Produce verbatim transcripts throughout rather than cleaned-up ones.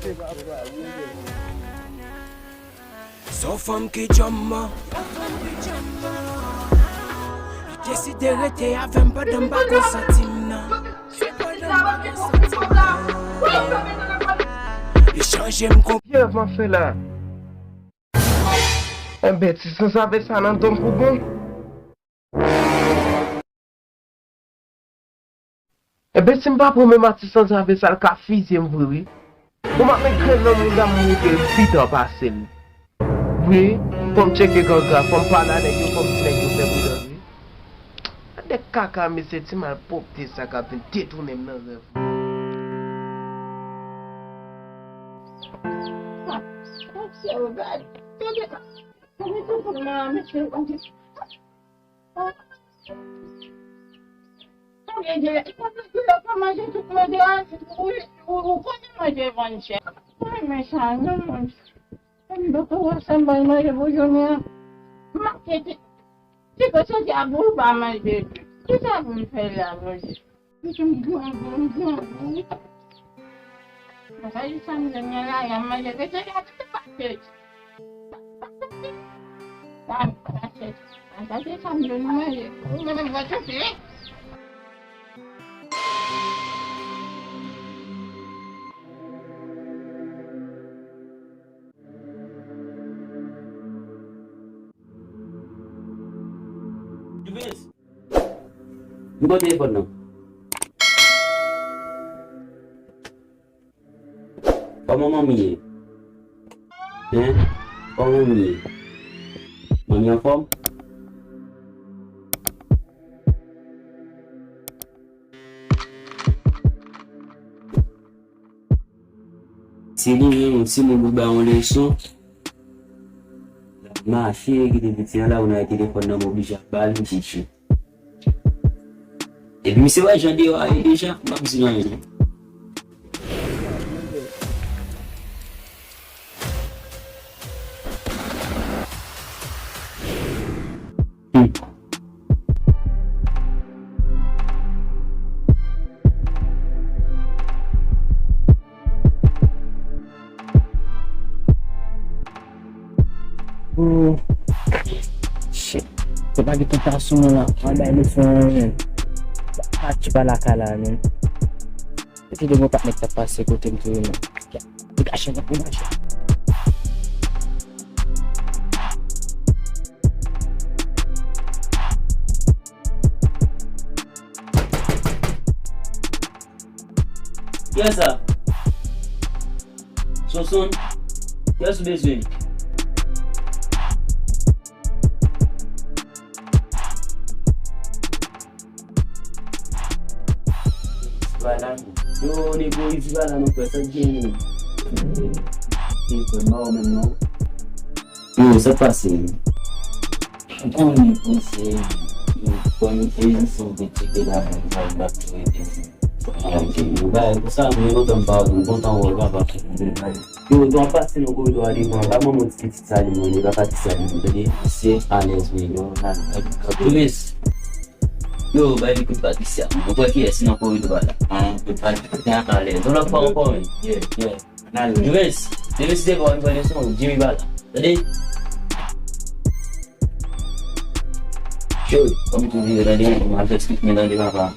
Se yon fanm ki djanm mwen. Li deside rete avè m pandan m pa konsanti m nan. Se pandan m pa konsanti m nan. Li chanje m konprann. Ki rèv m ap fè la? Enben, ti sanzave sa nan do m pou bon. Enben, si m pa pran menm a ti sanzave sa, l ka fizye m vre, wi. Bon, m ap met grenn nan mouda m, m moute l pi ta pase l. Wi, fò m tcheke ganga, fò m pale a nèg yo, fò m di nèg yo fè pridan, wi. Nèg kaka, mesye, ti malpwòpte sa k ap vin detounen m nan rèv. Ou konnen manje vann chè. Mwen renmen sa, non, mwen. M poko wè sa m bay manje pou jounen an. M ap kite. Ti kote diab ou pa manje. Kisa pou m fè la, Bondye? Mwen grangou, mwen grangou. Mwen sa jis sa m jwenn nan lari a, m manje. Rete la, tout pakèt. Sa, sa, sa, sa, se sa m jwenn manje. Ou menm, mwen chofe. Juvens, m pran telefòn nan. Kòman manmi ye? Hen? Kòman manmi ye? Manmi anfòm? Se li menm, yon timoun pou bay yon leson. Mache kite piti an la, ou nan telefòn nan, m oblije ap ba l, m tchitchi. Epi misye wè jan deyò a ye deja, m p ap di l anyen non. Hmm. Oh, shit. Se pa gen tantasyon mwen la. Mwen bay leson anyen. Pa tchip a lakay la, men. Epi de mwen pa t nèg t ap pase kote m tou, men. Degaje, degaje. Kiyès sa? Sonson, kiyès ou bezwen? Yo, nego, izi pa la non, frè, sa k genyen? Yo, sa k pase? Ou konnen konsèy, ou konnen konsèy, ou te tcheke la, ou va bat tou ete. Ou bay konsa, mwen kontan m pa, m kontan wè w, papa. Yo, w ap pase nan koridò a devan, pa manman ti pitit sa li, mwen, li pa pati sa li, tande? Se alèz, wi, yo, nan, nan, nan. Yo, bay li kout Patricia, mwen kwè kiyès nan koridò a la. An, kout Patricia, alèz. Yon lòt fwa ankò, wi. Yeah, yeah. Juvens, demen si se pa w ki pran leson, Jimmy pa la. Tande? Yo, kòm tou vire, tande, mwen fè skit mwen, tande, papa.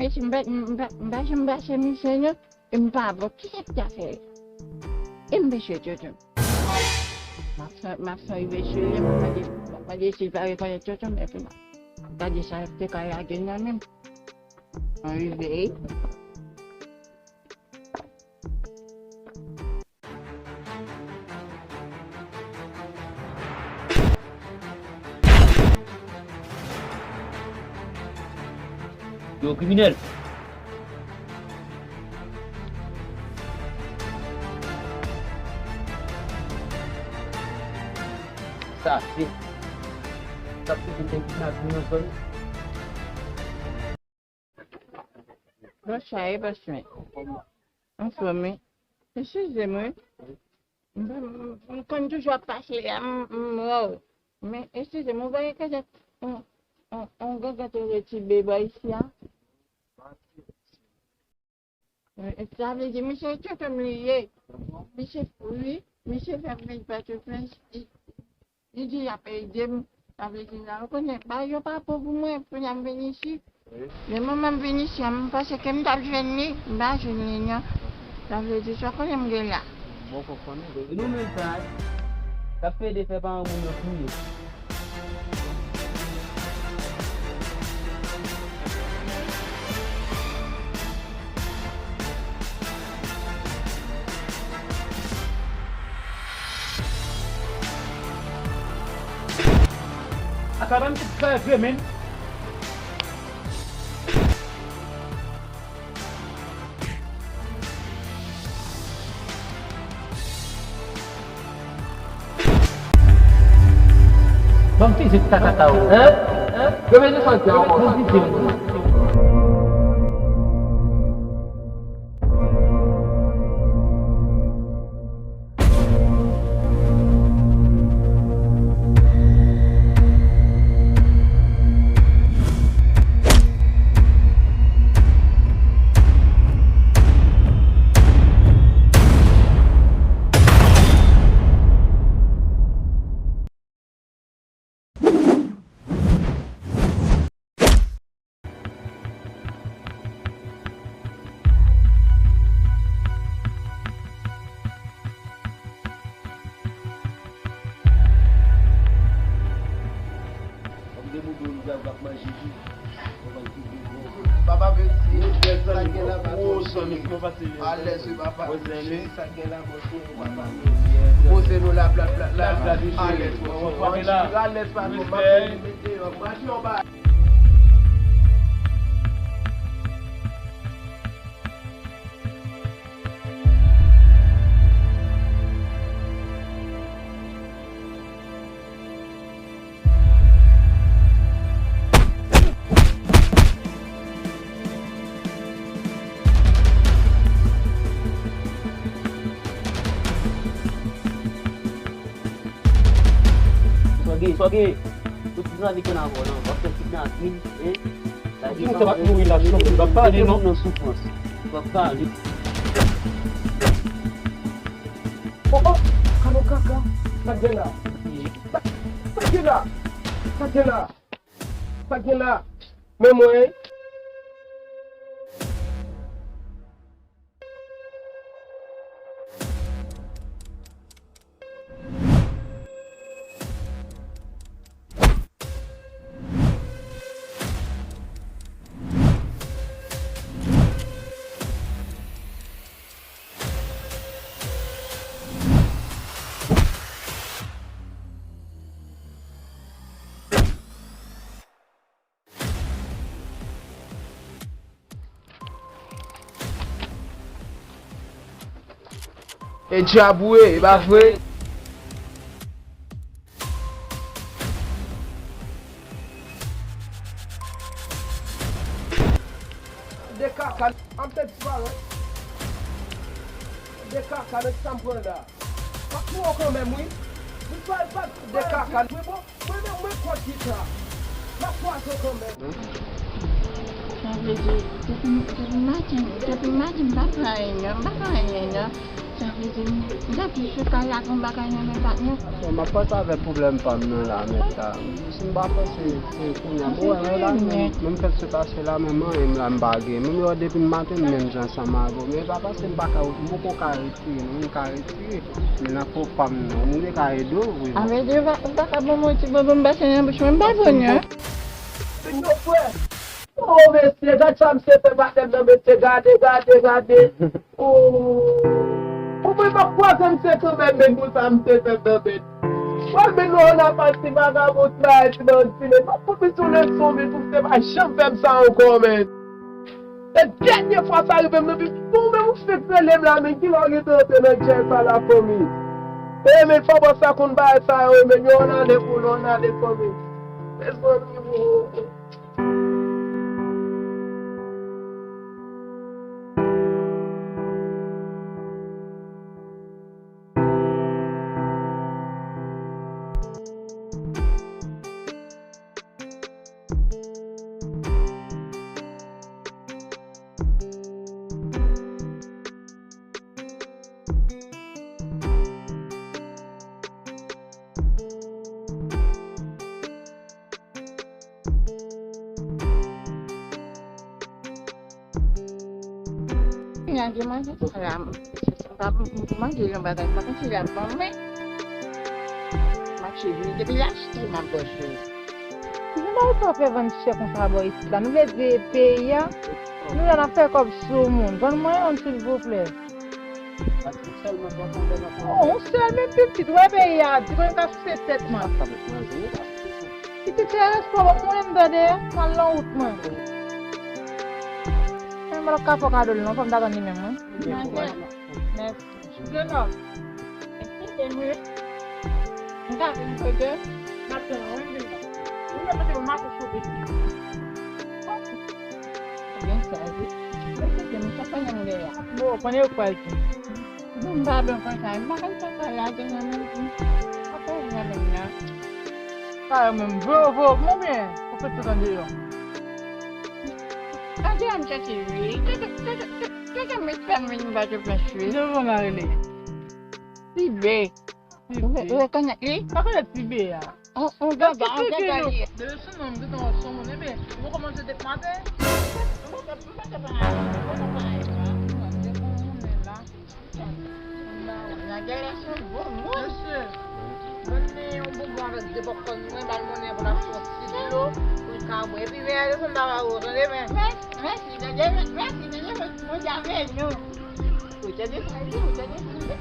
Mesye, m pa, m pa, m pa janm pase misye, non. E m pa bon. Kisa ki ta fè? E m mesye Jojo. M ap sa, m ap sa rive sou li, m ap mande, m ap mande si l pa rekonèt Jojo, men pou m gade sa te ka lage nan men m. Mwen rive. Yo, kriminèl! Sa se, sa se te kidnapin nan zòn. Bon, sa e bòs mwen. Anfòm wi. Eskize m wi. M, m, m konn toujou ap pase a, m, m, wow. Men eskize m, ou pa gen kèk yon, yon, yon gangan te rele ti bebe isi a? Sa vle di, misye tonton m li ye. Misye, wi, misye fè m vin Pòtoprens. Li, li di l ap ede m. Sa vle di la, ou konnen, bagay yo pa bon pou mwen, pou n a m vin isi. Men manman m vin isi a, m panse ke m t ap jwenn li, m pa jwenn li non. Sa vle di, sa w konnen m gen la. Bon, konprann. E nou menm sa, k ap plede fè paran moun yo touye. Ata ban m ti fè vre, men. Ban m fizik kakata ou. Hein? Hein? Yo bezwen sòti ankò. Ban m fizik. Papa, men si sa gen la, pa twò cheri. Alèz, wi, papa. Cheri, sa gen la, bon cheri, papa. Poze nou la, plat, plat, la. Alèz, papa. Alèz, papa. M ap mete yo. Manje yon ba. Sa w gen, sa w gen? Tout ti zanmi konn avè w lan, w ap fè kidnapin, hein? Sa gen moun sa pa t mouri la, chanpyon, l pa pale non. Nan soufrans. L pa pale. Oh, oh, kano kaka. Sa gen la? Sa, sa gen la? Sa gen la? Sa gen la? Men mwen. E djab ou ye, e pa vre? De kaka, m te disparèt. De kaka, nan sa m pran la. M ap pran w kanmenm, wi. M pa, pa, de kaka. Mwen bon, mwen menm, mwen kont gita. M ap kwaze w kanmenm. Sa vle di, depi, depi maten, depi maten, m pa fè anyen, non. M pa fè anyen, non. Sa vle di, m te di sou kay la gen bagay nan men patnè. Bon, m ap panse avèk pwoblèm pa m nan la, mèt la. Si m pa panse, se kounye a. Bon, wè, la, menm, menm fèt se pase la, menm anyen m la, m pa gen. Menm lè depi m maten, m menm jan ansanm avè w. Men pa panse m pa ka, m poko ka retire, non, m ka retire. Men nan po pa m nan, m te ka ede w, wi. A vle di, ou pa, ou pa ka ban mwen ti bonbon m pase nan bouch mwen, m pa bon, non. Yo, frè. Oh, mesye, gad sa misye fè patnè m nan, mesye, gade, gade, gade. Oh. Pou mwen, m ap kwaze misye kanmenm, men pou sa misye fè m nan, men. Wè, men nou, on a pati vagabon, ti bagay, ti bandi, men. M ap fout misye yon leson, men, pou misye pa janm fè m sa ankò, men. E dènye fwa sa rive m nan, men, pou mwen, ou fèk rele m la, men, kilè w gentan antre nan djèl sa la, fanmi? E, men, fò bòs la konn bagay sa yo, men, yon ane pou nou, yon ane, fanmi. Mezanmi, oh. Kounye a gen manje sa la, m pa manje yon bagay, m pa konn si l ap ban mwen. M ap cheve depi l achte, m ap bòche. Ki jan bagay sa fè vann chè konsa bò isit la? Nou vle di peyi a, nou la n ap fè kòb sou moun. Vann mwen youn, silvouplè. Oh, yon sèl, men pi pitit, wè peyi a, di mwen ka souse tèt mwen. Pitit se respè w ap konnen m tande, m al nan wout mwen. Men mwen ka fè kado l non, fò m ta tann li menm, wi. Mèsi. Jenòm, eskize m, wi. M ka vin kote, m ap tann ou, wi, m vin. Ou mèt mete yon mache sou pye. Byen sèvi. Eskize m, sa fè nan m dèyè. Bon, konnen yo pral di. Bon, m pa byen konsa, m pa konn sa k pral lage nan men m. Apa yon nan men m nan. Sa yo menm, voye, voye, koupe tout andeyò. Andeyò m chèche, wi. Chèche, chèche, chèche, chèche met fè m vin ba yo plen chwe. Jan Voma rele? Tibe. Tibe. Ou, ou rekonèt li? Pa konèt Tibe a. On, on gaga, on gaga li ye. Depi sou non, m gentan wè son moun, ebyen, mwen kòmanse depi maten. Mwen pa te, mwen pa te pa, mwen pa te pa, mwen pa te pa, mwen pa te pa. Nèg la se bon moun. Mesye, mwen gen yon bonbon avèk de pòpkòn mwen, ba l monnen pou l achte yon ti dlo, pou l ka bwè. Epi, men, ale fè m ba ou, tande, men. Mèsi, mèsi, tande, men, mèsi, tande, men, Bondye avèk nou. Ou tande sa l di, ou tande sa l di.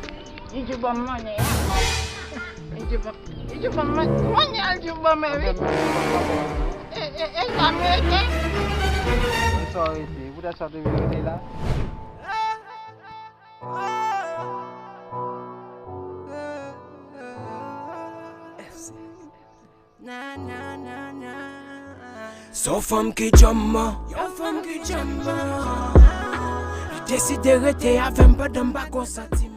Li di ban m monnen an. Li di ban, li di ban m monnen an, li di ban m, wi. E, e, e, sa m rete. Mwen sa w rete, poutèt sa w te vin rete la. Sa yon fanm ki djanm man, yon fanm ki djanm man. Li deside rete avè m pandan m pa gon santiman.